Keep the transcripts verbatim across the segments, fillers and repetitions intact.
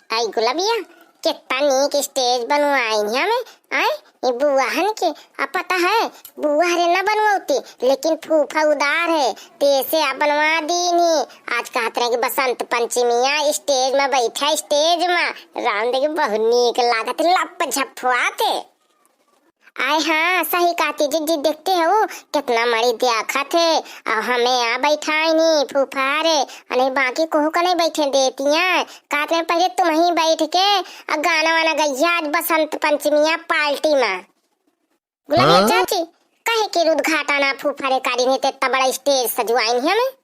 आई गुलबिया, कितना नीक stage बनवाइन है हमें। आए, ये बुआहन के, अब पता है, बुआ हरे न बनवती, लेकिन फूफा उदार है, तेसे आप बनवा दीन ही। आज कहत रहे कि बसंत पंचमिया stage में बैठा, stage में राम देखे बहुत नीक लागत, लप झप हुआते। आय हाँ, सही कहती जिज्जी, देखते हो कितना मड़ी द्याखत है। अब हमें आ बैठाइनी फूफा रे, अने बाकी कोहू का नहीं बैठे देतियाँ। कहते हैं पहले तुम ही बैठ के आ गाना वाना गइया आज बसंत पंचमिया पार्टी में। गुलाबिया हाँ? चाची, कहे के रुद घाटा ना फूफा रे कारी नहीं ते इतना बड़ा stage सजवाइन है हमें।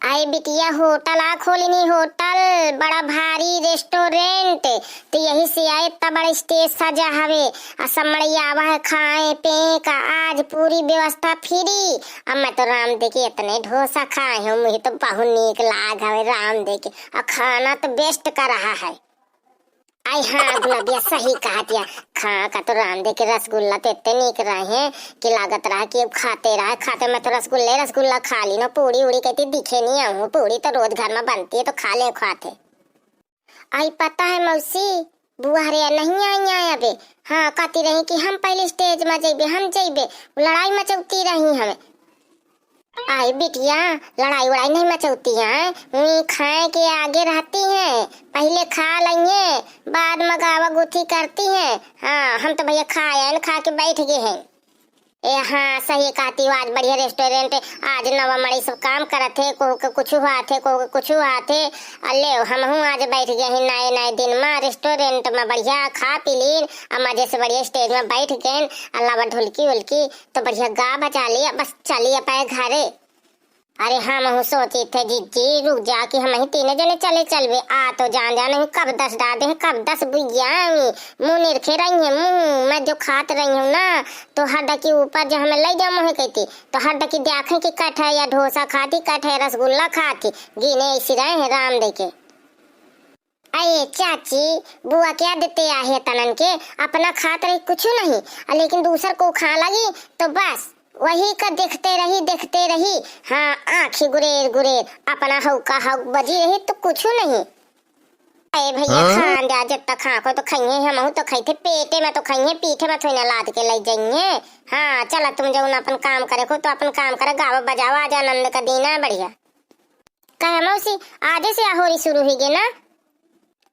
आए बिटिया, होटल आ खोलिनी, होटल, बड़ा भारी restaurant। तो यही से आए, इतना बड़ा stage सजा हवे। आ सब मड़ई आवा है खाए पे का, आज पूरी व्यवस्था free। अब मैं तो राम देखे इतने ढोसा खाए हूँ, मुझे तो बहुत नीक लाग हवे राम देखे। और खाना तो best का रहा है। आई हाँ गुलबिया, सही कहतिया। खा का तो राम देखे रसगुल्ला तो इतने नीक रहे कि लागत रहा कि अब खाते रहा, खाते। मैं तो रसगुल्ले रसगुल्ला खा ली ना, पूड़ी उड़ी कहती दिखे नहीं आऊँ, पूड़ी तो रोज घर में बनती है तो खा ले खाते। आई पता है मौसी, बुआ रे नहीं आई आए अबे। हाँ, कहती रही कि हम पहले stage में जइबे, हम जइबे, लड़ाई मचौती रही हमें। आई बिटिया, लड़ाई वड़ाई नहीं मचौती हैं, वहीं खाए के आगे रहती हैं, पहले खा लइहें, बाद में गावा गुथी करती हैं। हाँ, हम तो भैया खाए हैं, खा के बैठ गए हैं। ए हाँ, सही कहती हो, आज बढ़िया restaurant, आज नवा मड़ई सब काम करत है, कोहू के कुछ हुआ थे, कोहू के कुछ हुआ थे। अले हमहूँ आज बैठ गए हैं नए नए दिन में restaurant में, बढ़िया खा पी लीन, आ मजे से बढ़िया stage में बैठ गए, अलावा ढुलकी उलकी तो बढ़िया गा बजा लिया, बस चली अपने घरे। अरे हमहू सोची थे जिज्जी, रुक जा कि हमही तीने जने चले चलबे। आ तो जान जा नहीं कब दस डाल दे, कब दस बुझिया। मुँह निरखे रही है, मुँह मैं जो खात रही हूँ ना, तो हर डकी ऊपर जो हमें ले जाओ मुँह कहती, तो हर डकी देखे कि कठे या ढोसा खाती, कठे रसगुल्ला खाती, गिने ऐसी रहे हैं राम देखे। अरे चाची, बुआ क्या देते आहे तनन के, अपना खात रही कुछ नहीं, आ लेकिन दूसर को खा लगी तो बस वही का देखते रही, देखते रही। हाँ, आँखी गुरेर गुरेर, अपना हौका हौक बजी रही तो कुछ नहीं। अरे भैया, हाँ? खान जा, जब तक हाँको तो खाइए, हमहू तो खाई थे, पेटे में तो खाइए, पीठे में थोड़ी ना लाद के ले जाइए। हाँ, चला तुम जौन अपन काम करे को तो अपन काम करे, गावा बजावा, आज आनंद का दिन है बढ़िया। कहे मौसी, आजे से होरी शुरू हुई गे ना?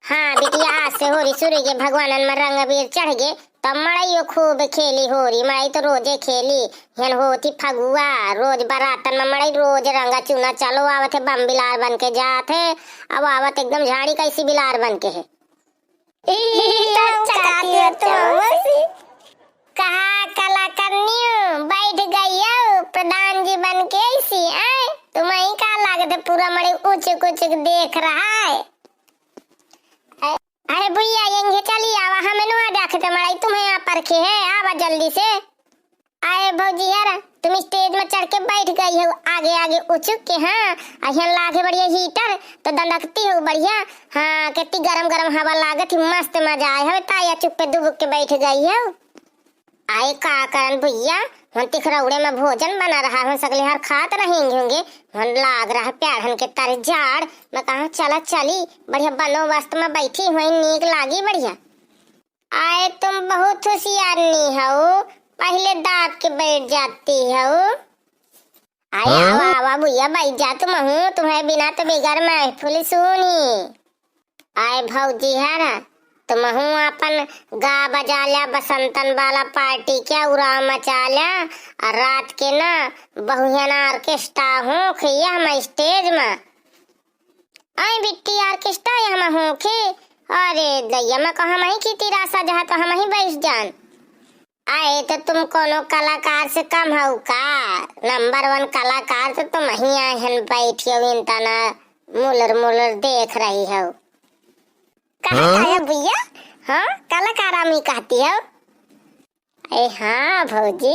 हाँ बिटिया, आज से होरी शुरू हुई गे, भगवानन में रंग अबीर चढ़ गे, तब मड़इयो खूब खेली होरी, मड़ई तो रोजे खेली, हेन होती फगुआ, रोज बरातन में मड़ई, रोज रंगा चूना, चलो आवत है बम बिलार बन के जात है, अब आवत एकदम झाड़ी कैसी बिलार बन के है। ई तो चाहती हो तुम मौसी? कहा कलाकारनियो बैठ गई हो प्रधान जी बन के ऐसी, आए? तुम्हें का लागत है पूरा मड़ई उचुक उचुक देख रहा है? अरे भैया, यंगे चली आवा, हमें नुआ देखते मड़ई, तुम्हें यहाँ परखे है, आवा जल्दी से। अरे भौजी यार, तुम stage में चढ़ के बैठ गई हो आगे आगे उचुक के, हाँ, अहियन लागे बढ़िया heater, तो दंडकती हो बढ़िया, हाँ, कितनी गरम गरम हवा लागत ही, मस्त मजा आए हो, ताया चुप पे दुबुक के बैठ गई हो। आए का करन भैया, हम तिखरौड़े में भोजन बना रहा, हम सगले हर खात रहेंगे होंगे, हम लाग रहा प्यारन के तर जाड़, मैं कहा चला चली, बढ़िया बंदोबस्त में बैठी हुई, नीक लागी बढ़िया। आए तुम बहुत होशियारनी हो, पहले दाब के बैठ जाती हो। आए हाँ? आवा आवा भैया बैठ जा तुम हूँ, तुम्हें बिना तो बिगड़ महफिल सुनी। आए भौजी है ना, तुमहू अपन गा बजा ल्या, बसंतन वाला पार्टी के उड़ा मचा ल्या, और रात के ना बहुजन orchestra हो खिया हम stage में। आए बिट्टी orchestra हमहू के, अरे दैया मैं कहा हमही की तिरासा जहा तो हमही बैठ जान। आए तो तुम कोनो कलाकार से कम हो का? Number one कलाकार तो तुम ही आए हन, बैठी हो इनतना मुलर मुलर देख रही हो। कहा हाँ? कहा भैया? हाँ, कलाकार आमी कहती हो? ए हाँ भौजी।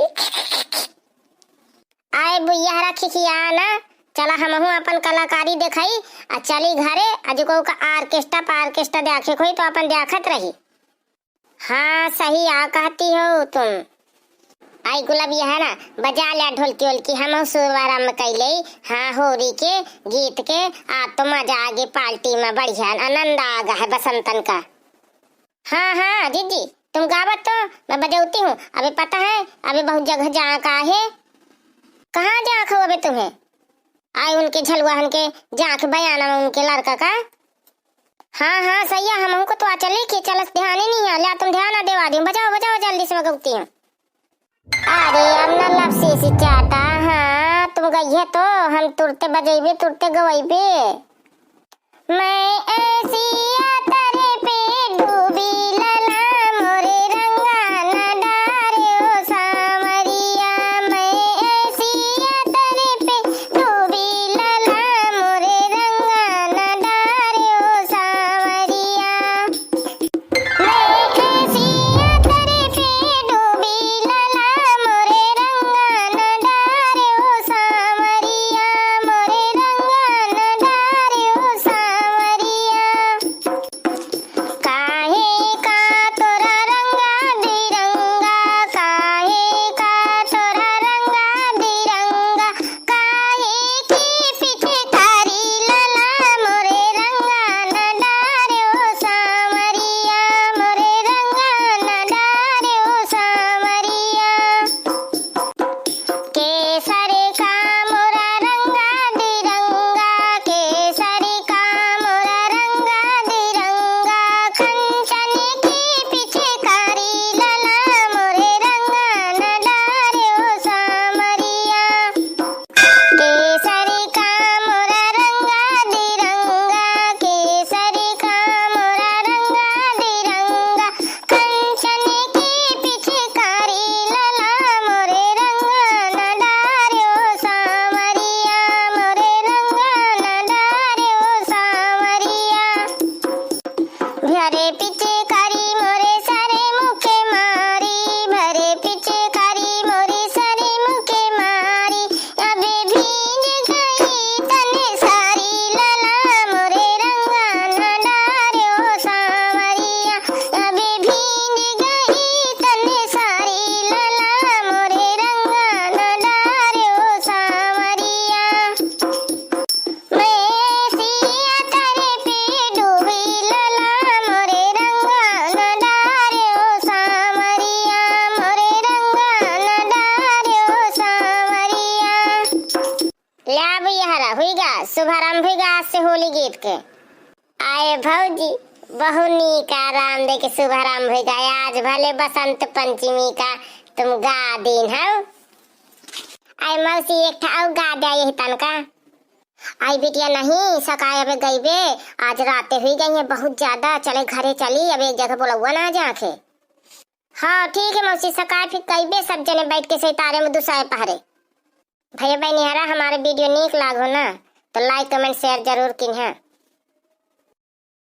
आए भैया हरा खिखिया ना, चला हमहू अपन कलाकारी देखाई, आ चली घरे, आज को का orchestra पार्केस्ट्रा देखे कोई तो अपन देखत रही। हाँ, सही आ कहती हो तुम। आई गुलाब, यह ना बजा ल्या ढोलकी ओलकी, हमहू शुभारंभ कइले। हाँ, होरी के गीत के, आ तो मजा आगे पार्टी में, बढ़िया आनंद आगा है बसंतन का। हाँ, हाँ, जीजी, तुम गावत तो, मैं बजौती हूँ। अबे पता है, अबे बहुत जगह जाँक आहे। कहाँ जाँक हो अबे तुम्हें? आए उनके झलुआ हन के जाँक बयाना में उनके लड़का का। हाँ, हाँ, सही है, हमहू को तो आ चली कि चलस ध्यान ही नहीं है। ल्या तुम ध्यान ना देवा दी, बजाओ, बजाओ जल्दी से, मैं गौती हूँ। अरे अब न लपसी सी चाटा, हाँ, तुम गई है तो हम तुरते बजैबे, तुरते गवैबे। मैं ऐसी अतर पे डूबी लला मोरे रंगा न डारे ओ सांवरिया। मैं ऐसी अतर पे डूबी लला मोरे रंगा न डारे ओ सांवरिया। मैं ऐसी अतर पे डूबी लला मोरे रंगा न डारे ओ सांवरिया, मोरे रंगा न डारे ओ सांवरिया। काहे का तोरा रंगा दिरंगा, काहे का तोरा रंगा दिरंगा, काहे की पिचकारी लला मोरे रंगा न डारे ओ सांवरिया, मोरे रंगा न डारे ओ सांवरिया। केसर का मोरा रंगा दिरंगा, केसर का मोरा रंगा दिरंगा, कंचन की पिचकारी लला मोरे रंगा न डारे ओ सांवरिया। केसर का मोरा रंगा दिरंगा, केसर का मोरा रंगा दिरंगा, कंचन की पिचकारी लला मोरे रंगा न डारे ओ सांवरिया, मोरे रंगा न डारे ओ सांवरिया। भरे पिचकारी मोरे सरे मुखे मारी, भरे पिचकारी मोरे सरे मुखे मारी, अबे भींज गई तन सारी लला मोरे रंगा न डारे ओ सांवरिया, अबे भींज गई तन सारी लला मोरे रंगा न डारे ओ सांवरिया। मैं सिया तरे पे डूबी लला मोरे रंगा न डारे ओ सांवरिया, मोरे रंगा न डारे ओ सांवरिया। ल्या भैया हरा हुई गा, शुभारंभ हुई गा आज से होली गीत के। आए भौजी, बहुत नीक आराम दे के शुभारंभ हुई गा। आज भले बसंत पंचमी का तुम गा दीन हो। आए मौसी एक ठा अउ गा दे यही तनका। आई बिटिया नहीं, सकाय अबे गईबे, आज राते हुई गई है बहुत ज्यादा, चले घरे चली, अब एक जगह बोलौआ ना जाके। हाँ ठीक है मौसी, सकाय फिर गईबे सब जने बैठ के सैतारे में दुसाए पहरे। भैया बहनी हरा हमारे video नीक लागो ना, तो like comment share जरूर किन्हा।